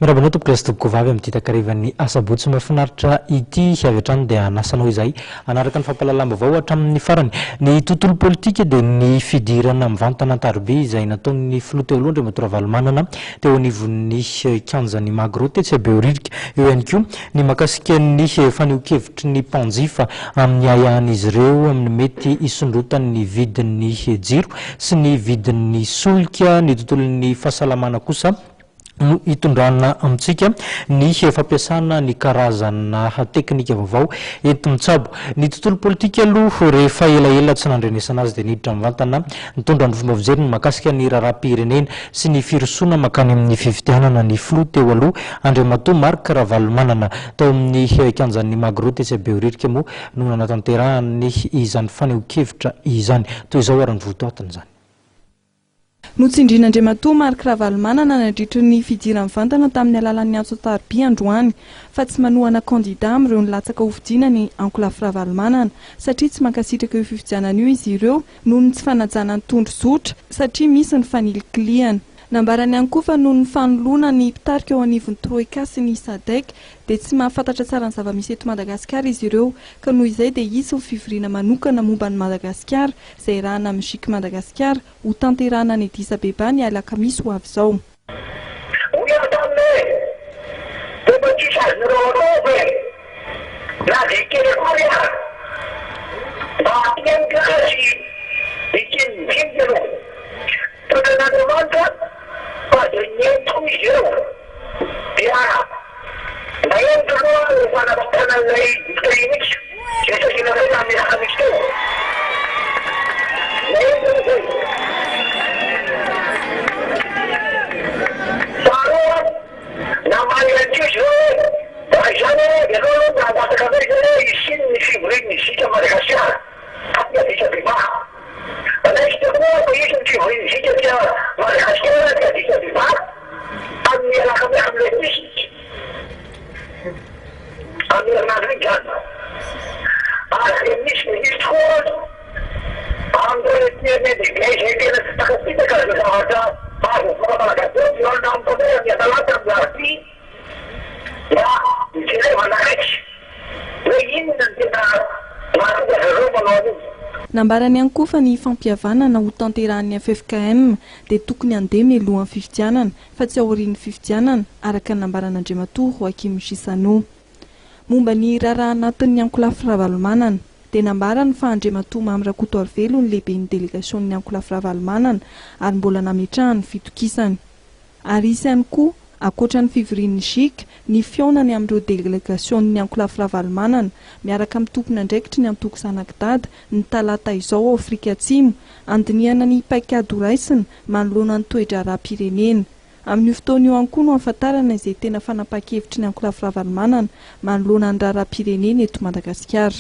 Miarahaba anao tompoko lahy sy tompoko vavy amin'ity takarivan'ny asabotsy mahafinaritra ity. Avy hatrany dia hanasa anao izahay hanaraka ny fampahalalam-baovao hatramin'ny farany. Ny tontolo politika dia ny fidirana mivantana an-tariby izay nataon'ny filoha teo aloha Andriamatoa Ravalomanana teo anivon'ny kianjan'ny Magro tetsy Behoririka. Eo ihany koa ny mahakasika ny fanehoan-kevitry ny mpanjifa amin'ny ahiahin'izy ireo amin'ny mety hisondrotan'ny vidin'ny jiro sy ny vidin'ny solika. Ny tontolon'ny fahasalamana kosa no hitondrana amintsika ny fampiasana ny karazana teknika vaovao enti-mitsabo. Ny tontolo politika aloha rehefa elaela tsy nandrenesana azy dia niditra mivantana nitondra ny fomba fijeriny mahakasika ny raharaham-pirenena sy ny firosoana mankany amin'ny fifidianana ny filoha teo aloha Andriamatoa Marc Ravalomanana. Tao amin'ny kianjan'ny Magro tetsy Behoririka moa no nanatanterahany izany fanehoan-kevitra izany. Toy izao ary ny votoatin'izany. Notsindrian'Andriamatoa Marc Ravalomanana nandritry ny fidirany mivantana tamin'ny alalan'ny antso an-tariby androany fa tsy manohana kandida amin'ireo nilatsaka hofidiana ny ankolafy Ravalomanana satria tsy mankasitraka io fifidianana io izy ireo noho ny tsy fanajana ny tondro zotra satria misy ny fanilikilihana. Nambarany ihany koa fa noho ny fanoloana ny mpitarika eo anivon'ny Troika sy ny Sadec dia tsy mahafantatra tsara ny zava-misy eto Madagasikara izy ireo ka noho izay dia hisy ny fivoriana manokana momba an'i Madagasikara izay iarahana amin'ny Gic Madagasikara Ho tanterahana any Addis Abeba ny alakamisy ho avy izao. Hoy aho taminy hoe, Dia mba tsisy azonareo atao ve, na dia kely akory aza, mba hampianatra azy hiteny madinika aloha? Fantatr'Andriamanitra fa dia nihaino tokoa izy ireo, dia nahemotra aloha ilay fanapahana an'ilay bulletin unique izay saika natao tamin'ny alakamisy teo. Nahemotra aloha izay. Faharoa, namaly ihany koa izy ireo hoe, raha izany anie dia aleo aloha mba hangataka anay izay hoe hisian'ny fivorian'ny Zika Madagasikara aty Addis Abeba. Raikitra koa fa hisy ny fivorian'ny Zika aty Madagasikara aty Addis Abeba amin'ny alakamisy amin'ny amin'ny herinandro iny izany. Ary dia misy mihitsy koa amin'ireo lehibe izay tena tsy takapitaka izay zavatra azo vola malagasy ireo mihaona amiko indray amin'ny atalata amin'ny alarobia mba hijerevana akaiky hoe inona no tena mahatonga zareo manao an'io. Nambarany ihany koa fa ny fampihavanana ho tanterahan'ny ffkm dia tokony handeha mialohan'ny fifidianana fa tsy aorian'ny fifidianana, araka ny nambaran'Andriamatoa Joaquim Chissano. Momba ny raharaha anatin'ny ankolafy Ravalomanana, dia nambarany fa Andriamatoa Mamy Rakotoarivelo ny lehiben'ny delegasionin'ny ankolafy Ravalomanana ary mbola nametrahany ny fitokisany. Ary hisy ihany koa, ankoatra ny fivorian'ny Gic, ny fihaonany amin'ireo delegasionin'ny ankolafy Ravalomanana, miaraka amin'ny tompon'andraikitry ny antoko Zanak'i Dada, ny talata izao ao Afrika Atsimo, handinihana ny paikady horaisina manoloana ny toe-draharaham-pirenena. Amin'io fotoana io ihany koa no hahafantarana izay tena fanapahan-kevitry ny ankolafy Ravalomanana manoloana ny raharaham-pirenena eto Madagasikara.